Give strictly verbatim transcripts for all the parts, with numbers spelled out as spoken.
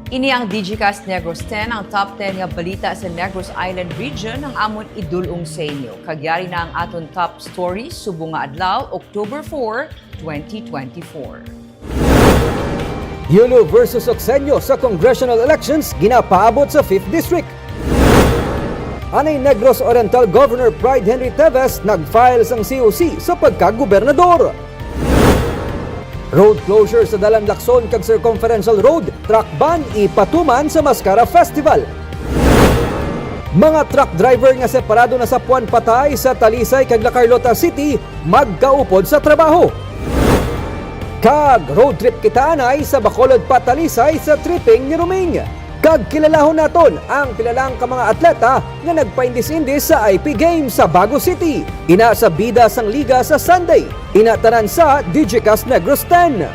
Ini ang Digicast Negros ten, ang top ten nga balita sa Negros Island Region, ang amon idul-ong sa inyo. Kag yari na ang aton top story subong nga adlaw, October four, twenty twenty-four. Yulo versus Ocsenio sa congressional elections ginapaabot sa fifth District. Anay Negros Oriental Governor Pride Henry Teves nag-file sang C O C sa pagkagobernador. Road closure sa Dalan Lacson kag Circumferential Road, truck ban ipatuman sa Mascara Festival. Mga truck driver nga separado na sa puan patay sa Talisay kag La Carlota City magkaupod sa trabaho. Kag road trip kita anay sa Bacolod pa Talisay sa tripping ni Roming. Kag kilalahon naton ang pila lang ka mga atleta nga nagpaindis-indis sa I P Games sa Bago City. Ina sa bida sang liga sa Sunday. Ina tanan sa Digicast Negros ten.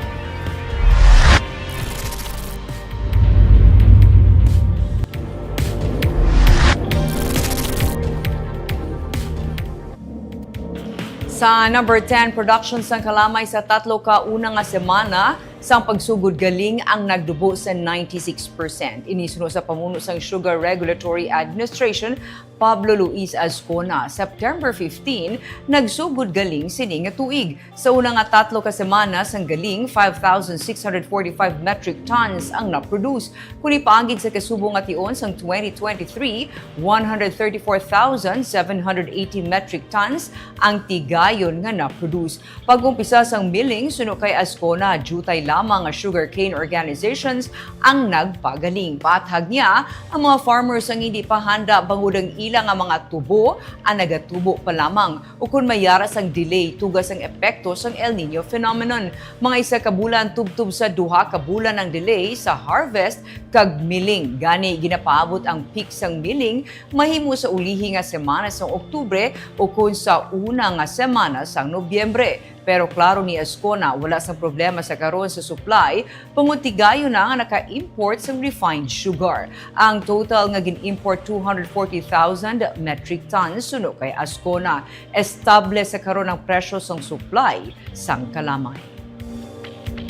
Sa number ten, production sang kalamay sa tatlo ka una nga semana sang pagsugod galing ang nagdubo sa ninety-six percent. Ini suno sa pamuno sang Sugar Regulatory Administration, Pablo Luis Azcona. September fifteen, nagsugod galing sini nga tuig. Sa una nga tatlo ka semana sang galing, five thousand six hundred forty-five metric tons ang naproduce. Kon ipaagid sa kasubong nga tion sang twenty twenty-three, one hundred thirty-four thousand seven hundred eighty metric tons ang tigayon nga naproduce. Pag-umpisa sang milling, suno kay Azcona, diutay lamang nga sugarcane organizations ang nagpagaling. Paathag niya, ang mga farmers ang hindi pa handa bangod ang ila nga mga tubo ang nagatubo pa lamang, ukon may yara sang delay tuga sang epekto sang El Niño phenomenon. Mga isa ka bulan tubtob sa duha ka bulan ang delay sa harvest kag milling. Gani, ginapaabot ang peak sang milling mahimo sa ulihi nga semana sang Oktubre ukon sa una nga semana sang Nobyembre. Pero klaro ni Azcona, wala sang problema sa karon sa supply, bangod tigayon na nga naka-import sang refined sugar. Ang total nga gin-import, two hundred forty thousand metric tons, suno kay Azcona. Estable sa karon ang presyo sang supply sang kalamay.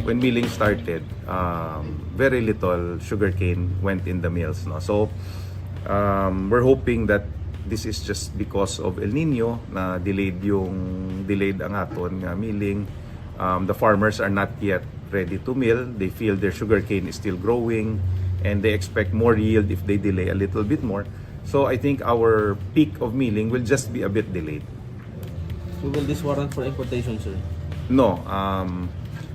When milling started, um, very little sugarcane went in the mills, no? So, um, we're hoping that this is just because of El Nino na delayed yung, delayed ang aton nga milling. Um, the farmers are not yet ready to mill. They feel their sugarcane is still growing, and they expect more yield if they delay a little bit more. So I think our peak of milling will just be a bit delayed. So will this warrant for importation, sir? No, um,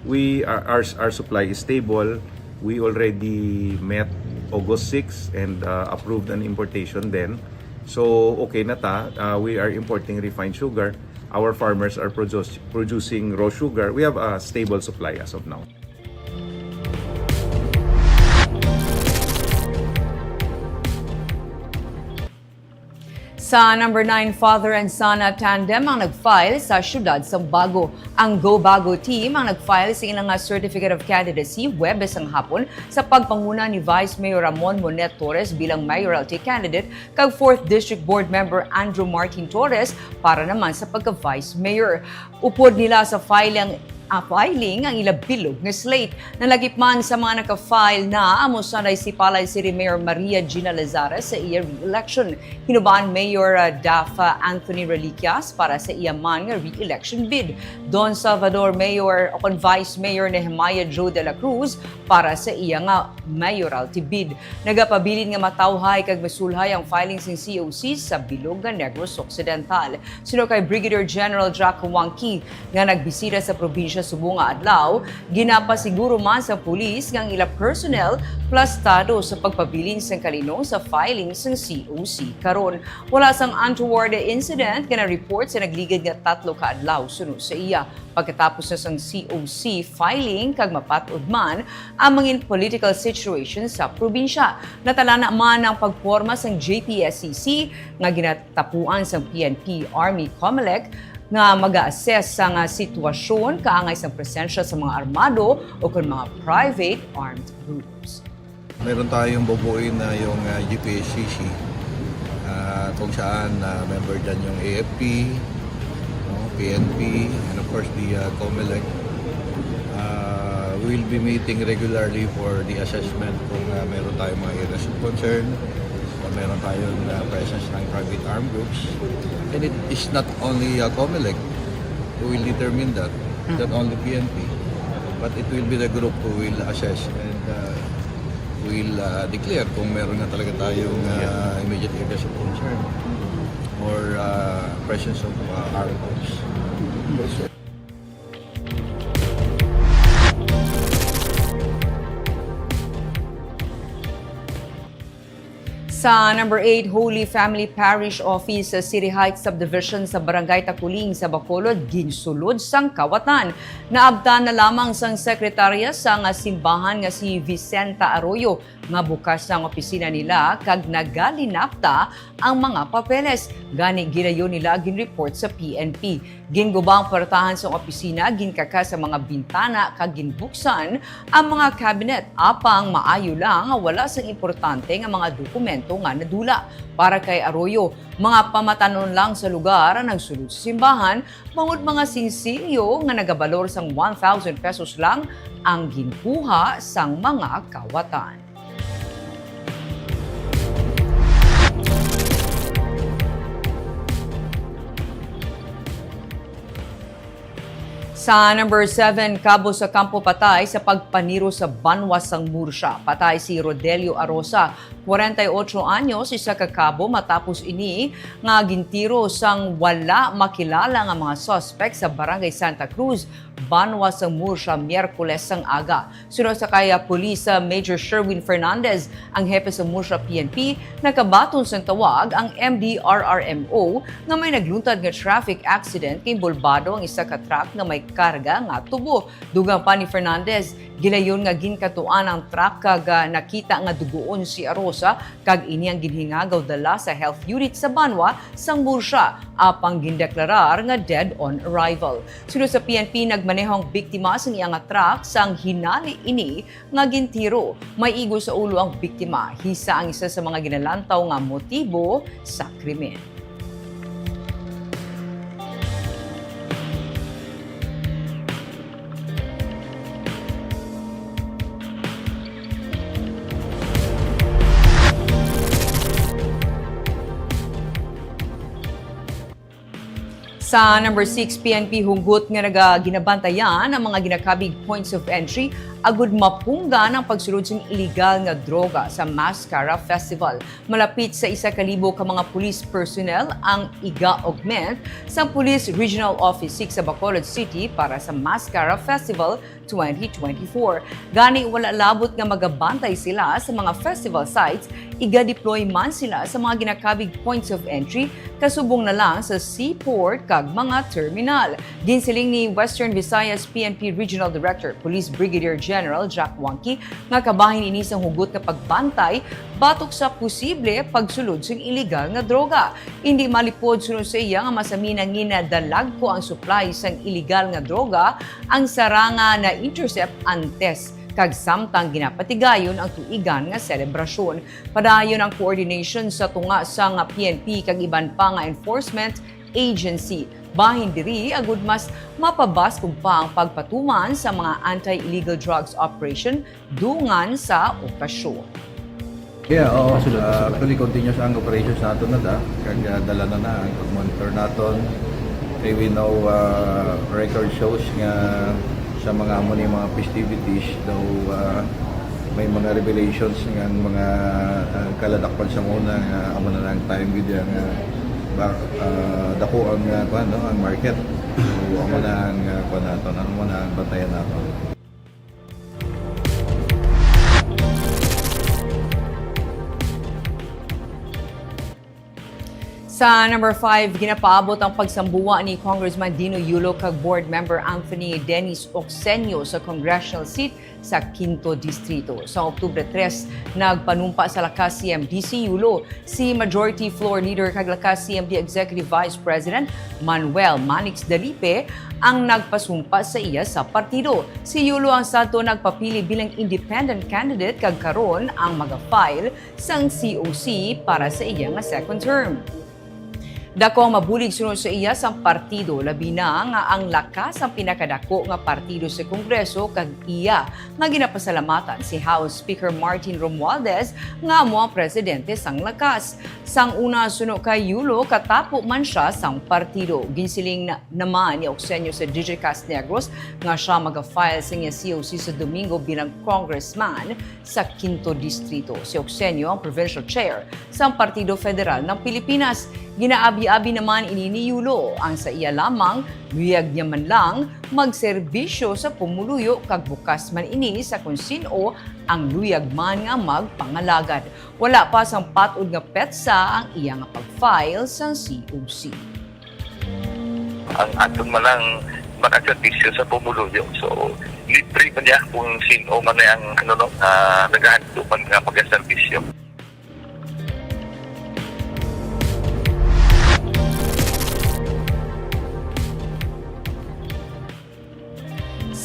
we our, our our supply is stable. We already met August six and uh, approved an importation then. So okay na ta. Uh, we are importing refined sugar. Our farmers are produce, producing raw sugar. We have a stable supply as of now. Sa number nine, father and son na tandem ang nag-file sa siyudad sang Bago. Ang Go Bago team ang nag-file sa ilang nga Certificate of Candidacy Huwebes sang hapon sa pagpanguna ni Vice Mayor Ramon Monet Torres bilang mayoralty candidate kag fourth District Board Member Andrew Martin Torres para naman sa pagka-Vice Mayor. Upod nila sa filing, ah, filing ang ila bilog nga slate. Nalagip man sa mga naka-file na, amo sanay si Palay City Mayor Maria Gina Lazarez sa iya re-election. Hinubaan Mayor, ah, Dafa Anthony Reliquias para sa iya man nga re-election bid. Don Salvador Mayor o kon Vice Mayor Nehemiah Joe de la Cruz para sa iya nga mayoralty bid. Nagapabilin nga matawhay kag masulhay ang filing sing C O C sa bilog nga Negros Occidental. Suno kay Brigadier General Jack Huangqi nga nagbisita sa probinsya subong nga adlaw, ginapasiguro man sang pulis nga ang ila personnel plastado sa pagpabilin sang kalinong sa filing sang C O C karon. Wala sang untoward incident nga na-report sa nagligad nga tatlo ka adlaw suno sa iya. Pagkatapos na sang C O C filing kag mapat-od man ang mangin political situation sa probinsya. Natalana man ang pagporma sang J P S C C nga ginatapuan sang P N P, Army, Comelec nga mag-a-assess sang sitwasyon kaangay sang presensya sa mga armado o kon mga private armed groups. Meron tayong bubuin na yung uh, G P S C C uh, kung saan uh, member dyan yung A F P, no, P N P, and of course the uh, Comelec. Uh, We'll be meeting regularly for the assessment kung, ah, meron tayong mga areas of concern o meron tayong, ah, presence ng private armed groups. And it is not only, uh, COMELEC who will determine that, not only P N P, but it will be the group who will assess and, uh, will, uh, declare kung meron nga talaga tayong, uh, immediate areas of concern or, uh, presence of, uh, armed groups. Sa number eight, Holy Family Parish Office sa City Heights Subdivision sa Barangay Taculing sa Bacolod, ginsulod sang kawatan. Naabtan na lamang sang sekretarya sang simbahan nga si Vicenta Arroyo nga bukas ang opisina nila kag nagalinapta ang mga papeles. Gani, gilayon nila ginreport sa P N P. Ginguba ang puwertahan sang opisina, ginkaka sa mga bintana kag ginbuksan ang mga cabinet, apang maayo lang nga wala sang importante nga mga dokumento nga nadula. Para kay Arroyo, mga pamatanon lang sa lugar ang nagsulod sa simbahan, bangod mga sinsilyo nga nagabalor sang one thousand pesos lang ang ginkuha sang mga kawatan. Sa number seven, kabo sa kampo patay sa pagpaniro sa banwa sang Murcia. Patay si Rodelio Arosa, kwarenta y ocho anyos, isa ka kabo, matapos ini nga gintiro sang wala makilala nga mga suspect sa Barangay Santa Cruz, banwa sang Murcia, Miyerkules sang aga. Suno sa kay, ah, Police, ah, Major Sherwin Fernandez, ang hepe sa Murcia P N P, nakabaton sang tawag ang M D R R M O nga may nagluntad nga traffic accident kay inbolbado ang isa ka truck nga may karga nga tubo. Dugang pa ni Fernandez, gilayon nga ginkatuan ang truck kag, ah, nakita nga dugoon si Arosa, kag ini ang ginhingagaw dala sa health unit sa banwa sang Murcia, apang gindeklarar nga dead on arrival. Suno sa P N P, nagmaneho ang biktima sang iya nga truck sang hinali ini nga gintiro. May igo sa ulo ang biktima. Hisa ang isa sa mga ginalantaw nga motibo sa krimen. Sa number six, P N P hugot nga naga-, ginabantayan ang mga ginakabig points of entry agud mapunggan ang pagsulod sing iligal nga droga sa Mascara Festival. Malapit sa isa ka libo ka mga police personnel ang iga-augment sa Police Regional Office six sa Bacolod City para sa Mascara Festival twenty twenty-four. Gani, wala labot nga magabantay sila sa mga festival sites, iga-deploy man sila sa mga ginakabig points of entry, kasubong na lang sa seaport kag mga terminal. Ginsiling ni Western Visayas P N P Regional Director Police Brigadier General Jack Wangki nga kabahin ini sang hugot nga pagbantay batok sa posible pagsulod sang iligal nga droga. Indi malipod, suno sa iya, nga masami nang ginadalagko ang supply sang iligal nga droga ang sarang nga na-intercept antes kag samtang ginapatigayon ang tuigan nga selebrasyon. Padayon ang coordination sa tunga sang P N P kag iban pa nga enforcement agency. Bahin diri, agud mas mapabaskog pa ang pagpatuman sa mga anti-illegal drugs operation dungan sa okasyon. Yeah, oo. Pasulod, ah, pasulod. Actually, continuous ang operations naton na da. Kag, ah, dala na na ang pag-monitor naton. Kay we know, ah, record shows nga sa mga amo ni mga festivities daw, ah, may mga revelations nga ang mga, ah, kaladakpan sa una nga amo na ang time gid nga ba, ah, dako ang, ah, kuwan, no, ang market. So, amo na ang, ah, kuwan naton, amo na ang bantayan naton. Sa number five, ginapaabot ang pagsambuwa ni Congressman Dino Yulo kag Board Member Anthony Dennis Ocsenio sa congressional seat sa Quinto Distrito. Sa Oktubre tres, nagpanumpa sa Lakas C M D si Yulo. Si Majority Floor Leader kag Lakas C M D Executive Vice President Manuel Manix Dalipe ang nagpasumpa sa iya sa partido. Si Yulo ang sadto nagpapili bilang independent candidate kag karon ang maga-file sang C O C para sa iya nga second term. Dako ang mabulig suno sa iya sang partido, labi na nga ang Lakas ang pinakadako nga partido sa Kongreso, kag iya nga ginapasalamatan si House Speaker Martin Romualdez nga amo ang presidente sang Lakas. Sang una suno kay Yulo, katapo man sia sang partido. Ginsiling na, naman ni Ocsenio sa Digicast Negros nga sia maga-file sang iya C O C sa Domingo bilang congressman sa Quinto Distrito. Si Ocsenio ang provincial chair sang Partido Federal ng Pilipinas. Ginaabyaabya naman ini ni Yulo. Ang sa iya lamang, luyag niya man lang magserbisyo sa pumuluyo, kag bukas man ini sa kon sin-o ang luyag man nga magpangalagad. Wala pa sang patod nga petsa ang iya nga pag-file sang C O C. Ang aton man lang makaserbisyo sa pumuluyo. So, libre man niya kung sino man ang, ano, no, ah, nagahandom man nga pagaserbisyo.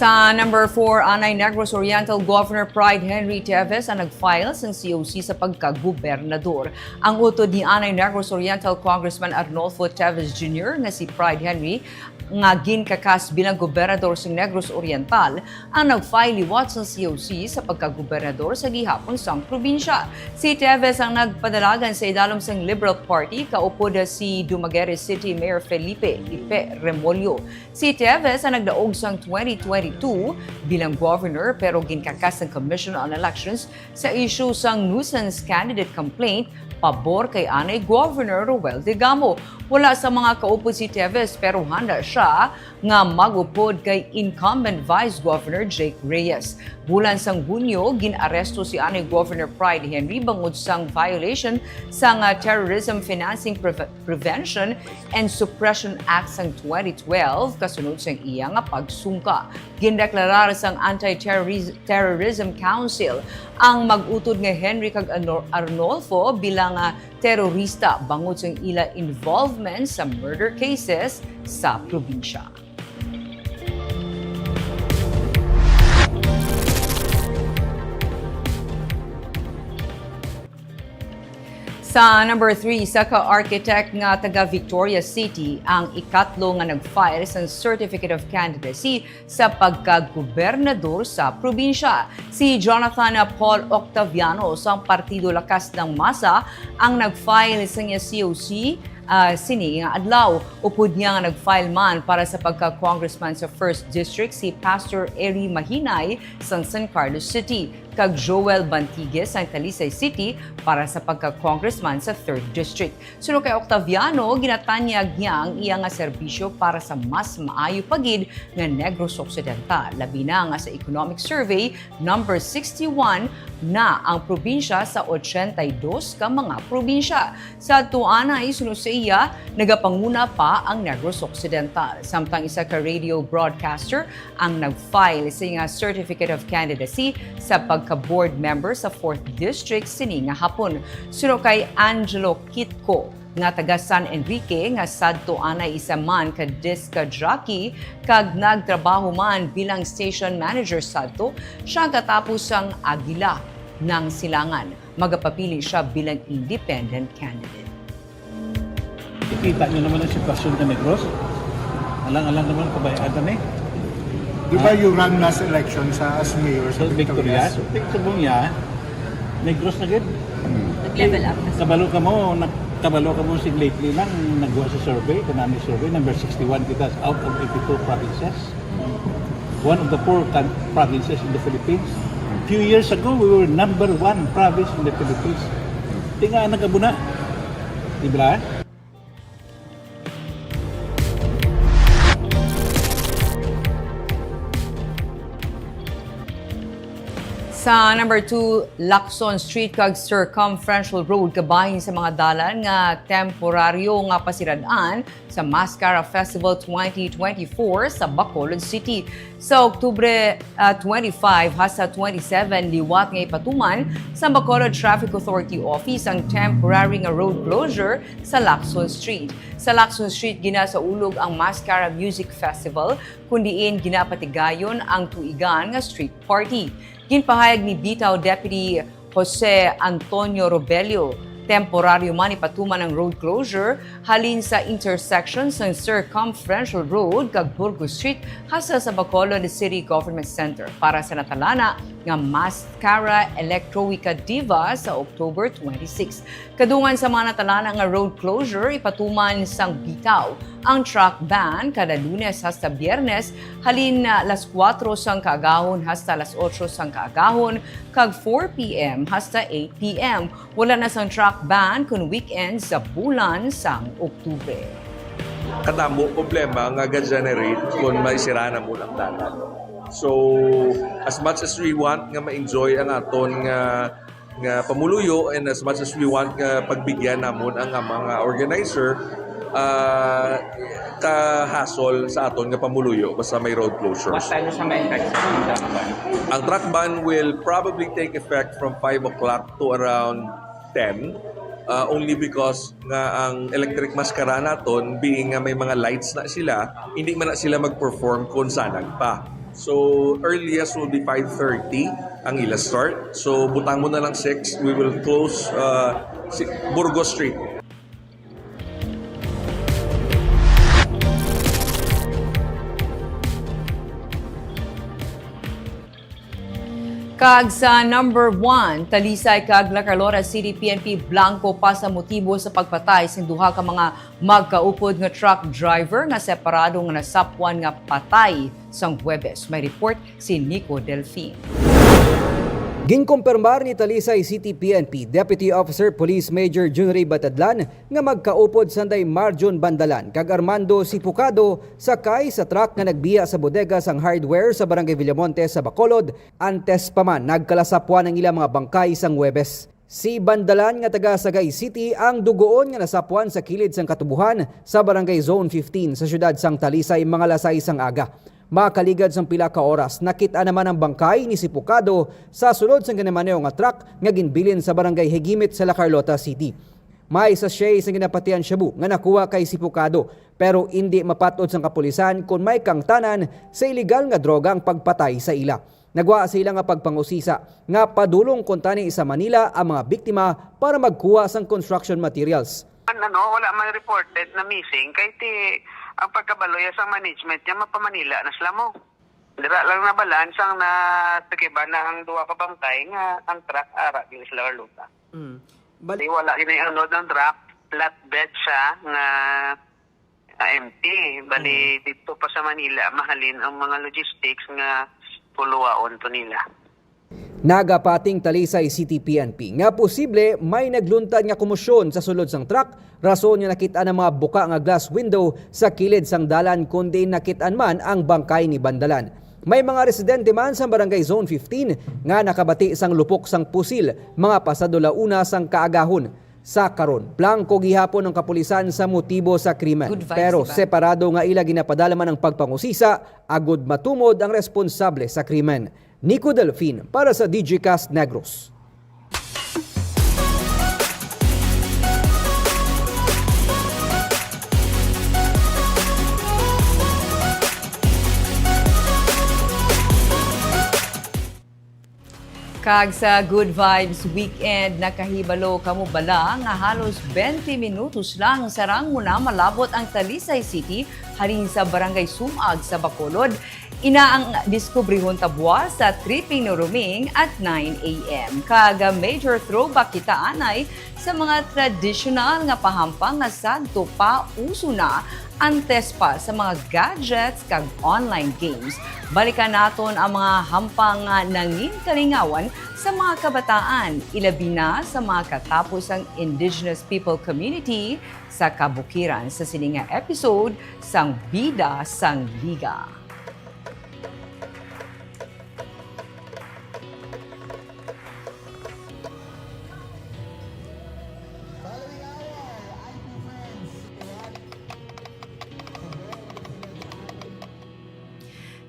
Sa number four, anay Negros Oriental Governor Pride Henry Teves ang nag-file sang C O C sa pagkagobernador. Ang utod ni anay Negros Oriental Congressman Arnolfo Teves Junior nga si Pride Henry nga ginkakas bilang gobernador sang Negros Oriental ang nag-file liwat sang C O C sa pagkagobernador sa gihapon sang probinsya. Si Teves ang nagpadalagan sa idalom sang Liberal Party, kaupod si Dumaguete City Mayor Felipe Ipe Remollo. Si Teves ang nagdaog sang twenty twenty-two bilang governor, pero ginkakas sang Commission on Elections sa issue sang nuisance candidate complaint pabor kay anay Governor Roel Degamo. Wala sa mga kaupod si Teves, pero handa sia nga mag-upod kay incumbent Vice Governor Jake Reyes. Bulan sang Hunyo, gin-aresto si anay Governor Pride Henry bangod sang violation sang, ah, Terrorism Financing Preve-, Prevention and Suppression Act sang twenty twelve, kasunod sang iya nga pagsungka. Gindeklarar sang Anti-Terroris-, Terrorism Council ang mag-utod nga Henry kag Arno-, Arnolfo bilang, ah, terorista bangod sang ila involvement sa murder cases sa probinsya. Sa number three, isa ka architect nga taga Victoria City ang ikatlo nga nag-file sang Certificate of Candidacy sa pagkagobernador sa probinsya. Si Jonathan Paul Octaviano sang Partido Lakas ng Masa ang nag-file sa iya C O C, ah, sini nga adlaw. Upod niya nga nag-file man para sa pagka-congressman sa First District si Pastor Eri Mahinay sang San Carlos City kag Joel Bantigue sang Talisay City para sa pagka-congressman sa Third District. Suno kay Octaviano, ginatanyag niya ang iya nga serbisyo para sa mas maayo pa gid nga Negros Occidental, labi na nga sa Economic Survey number sixty-one na ang probinsya sa ochenta y dos ka mga probinsya. Sa adto anay, suno sa iya, nagapanguna pa ang Negros Occidental. Samtang isa ka radio broadcaster ang nag-file sa iya nga Certificate of Candidacy sa pagka-board member sa Fourth District sini nga hapon. Suno kay Angelo Kitco, nga taga San Enrique, nga sadto anay isa man ka disc jockey kag nagtrabaho man bilang station manager sadto, siya ang katapos sang Agila ng Silangan. Magapapili siya bilang independent candidate. Kita niyo naman ang sitwasyon sa Negros. Alang-alang naman, kabayaan na eh. Di ba you run last election sa, as mayor sa Victorias? Victorias. Sa Bunya, Negros na gid. Nag-level up na. Kabalo ka mo, nag-, kabalo ka mo, si lately lang, nagwa sa survey, kanami survey, number sixty-one kita out of eighty-two provinces. One of the poor coun-, provinces in the Philippines. Few years ago, we were number one province in the Philippines. Tinga nagabuna. Di ba? Sa number two, Lacson Street kag Circumferential Road kabahin sa mga dalan nga temporaryo nga pasirad-an sa Mascara Festival twenty twenty-four sa Bacolod City. Sa Oktubre, ah, twenty-five hasta twenty-seven, liwat nga ipatuman sa Bacolod Traffic Authority Office ang temporary nga road closure sa Lacson Street. Sa Lacson Street ginasaulog ang Mascara Music Festival, kun diin ginapatigayon ang tuigan nga street party. Ginpahayag ni Bitaw Deputy Jose Antonio Robelio, Temporaryo man ipatuman ang road closure halin sa intersection sang Circumferential Road kag Burgos Street hasta sa Bacolod City Government Center. Para sa natalana nga Mascara Electroica Diva sa October twenty-six. Kadungan sa mga natalana nga road closure, ipatuman sang bitaw ang truck ban kada Lunes hasta Biyernes, halin na las kuwatro sang kaagahon hasta las otso sang kaagahon, kag four p m hasta eight p m. Wala na sang truck ban kon weekend sa bulan sang Oktubre. Kadamo problema nga ga-generate kon maisira na mo ang dalan. So, as much as we want nga ma-enjoy ang aton nga, nga pamuluyo, and as much as we want nga pagbigyan namon ang, ang mga organizer, ah, ka-hassle sa aton nga pamuluyo basta may road closures. What time siya ma-effect, sir, ang truck ban? Ang truck ban will probably take effect from five o'clock to around ten, ah, only because nga ang electric mascara naton, being nga may mga lights na sila, hindi man na sila mag-perform kung sanag pa. So, earliest will be five thirty ang ila start. So, butang mo na lang six, we will close, uh, si Burgos Street. Kag sa number one, Talisay kag La Carlota City P N P blanco pa sa motibo sa pagpatay sing duha ka mga magkaupod nga truck driver nga separado nga nasapwan nga patay sang Huwebes. May report si Nico Delfin. Ginkumpirmar ni Talisay City P N P Deputy Officer Police Major Junrey Batadlan nga magkaupod sanday Marjon Bandalan kag Armando Sipocado sakay sa truck nga nagbiya sa bodega sang hardware sa Barangay Villamonte sa Bacolod, antes pa man nagkalasapwan ang ilang mga bangkay sang Huwebes. Si Bandalan nga taga Sagay City ang dugoon nga nasapwan sa kilid sang katubuhan sa Barangay Zone fifteen sa siyudad sang Talisay mga alas sais sang aga. Makaligad sang pila ka oras, nakit-an naman ang bangkay ni Sipocado sa sulod sang ginamaneho nga truck nga ginbilin sa Barangay Higimit sa La Carlota City. May sachet sang ginapatihan shabu nga nakuha kay Sipocado, pero indi mapat-od sang kapulisan kon may kangtanan sa iligal nga droga ang pagpatay sa ila. Nagwa sila nga pagpangusisa nga padulong kuntani sa Manila ang mga biktima para magkuha sang construction materials. An-, ano, wala man reported na missing kay ti ang pagkabalo ya sa management niya, mapa-Manila na sila mo. Dira lang nabalaan sang natikiban na ang duha ka bangkay nga ang truck ara diri sa La Carlota. Mm. Bal- Di wala gini ang load ng truck, flatbed siya nga, ah, empty. Bali, Mm. dito pa sa Manila, mahalin ang mga logistics nga puluwaon to nila. Nagapating Talisay City P N P nga posible may nagluntad nga komosyon sa sulod sang truck, rason nga nakit-an ang mga buka nga glass window sa kilid sang dalan, kundi nakit-an man ang bangkay ni Bandalan. May mga residente man sa Barangay Zone fifteen nga nakabati sang lupok sang pusil mga pasado la una sang kaagahon. Sa karon, blanco gihapon ang kapulisan sa motibo sa krimen. Good vibes, pero diba? Separado nga ila ginapadala man ang pagpangusisa agud matumod ang responsable sa krimen. Nico Delfin para sa Digicast Negros. Kag sa Good Vibes Weekend, nakahibalo kamo bala nga halos twenty minutos lang sarang mo na malabot ang Talisay City halin sa Barangay Sumag sa Bacolod? Ina ang diskubrihon ta buwas sa Tripping no Roaming at nine a m. Kag major throwback kita anay sa mga tradisyonal nga pahampang nga sadto pa uso na antes pa sa mga gadgets kag online games. Balikan naton ang mga hampang nga nangin kalingawan sa mga kabataan, ilabi na sa mga katapusang indigenous people community sa kabukiran sa sini nga episode sang Bida sang Liga.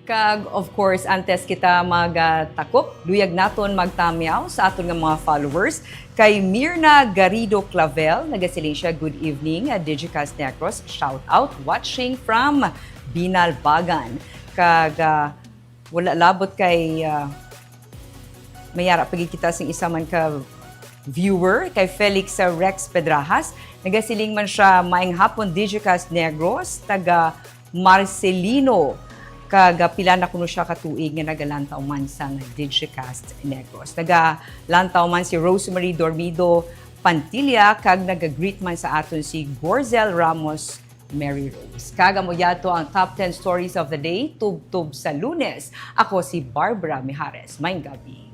Kag, of course, antes kita magatakop, luyag naton magtamyaw sa aton nga mga followers. Kay Mirna Garrido Clavel, nagasiling siya, "Good evening, uh, Digicast Negros. Shout out, watching from Binalbagan." Kag, uh, wala labot kay, uh, mayara pa gid kita sing isa man ka Viewer, kay Felix, uh, Rex Pedrajas, nagasiling man siya, "Maayong hapon, Digicast Negros, taga Marcelino." Kag, uh, pila na kuno siya ka tuig nga nagalantaw man sang Digicast Negros. Nagalantaw man si Rosemary Dormido Pantilla, kag nagagreet man sa aton si Gorzel Ramos Mary Rose. Kag amo yadto ang top ten stories of the day, tubtob sa Lunes. Ako si Barbara Mijares. Maayong gabi.